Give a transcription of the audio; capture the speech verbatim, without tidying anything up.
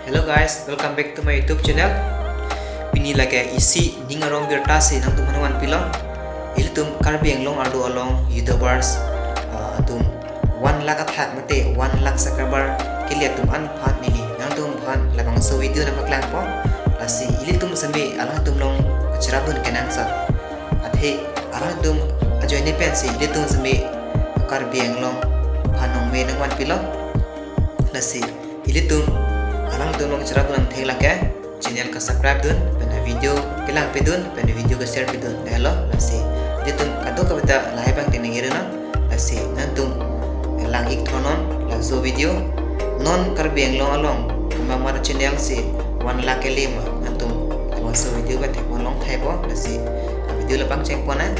Hello guys, welcome back to my YouTube channel. Pini lake isi ning arong birta si nangtum aphan nangvanpilo. Ilitum Karbi Anglong arlo along YouTubers, uh, atum one lakh athak mate one lakh subscriber kele atum an aphan neli nangtum aphan labangso video nangpaklangpo. Lasi ilitum seme alangtum along cherapdun kenangsot. Athe alangtum ajoine pensi ilitum seme Karbi Anglong aphan nongme nangvanpilo. Lasi ilitum alangtum along cherapdun angthek lake channel ke subscribe dun, pen video kelang pidun, pen video ke share pidun, dahelo. Lasi ilitum kadokave ta lahai abang te ningje ri non. Lasi nangtum lang-ik thornon laso video. Non Karbi Anglong along komat komat channel si one lakh kele ma, nangtum laso video ke thekpon longthaipo. Lasi video labang chengpon nang.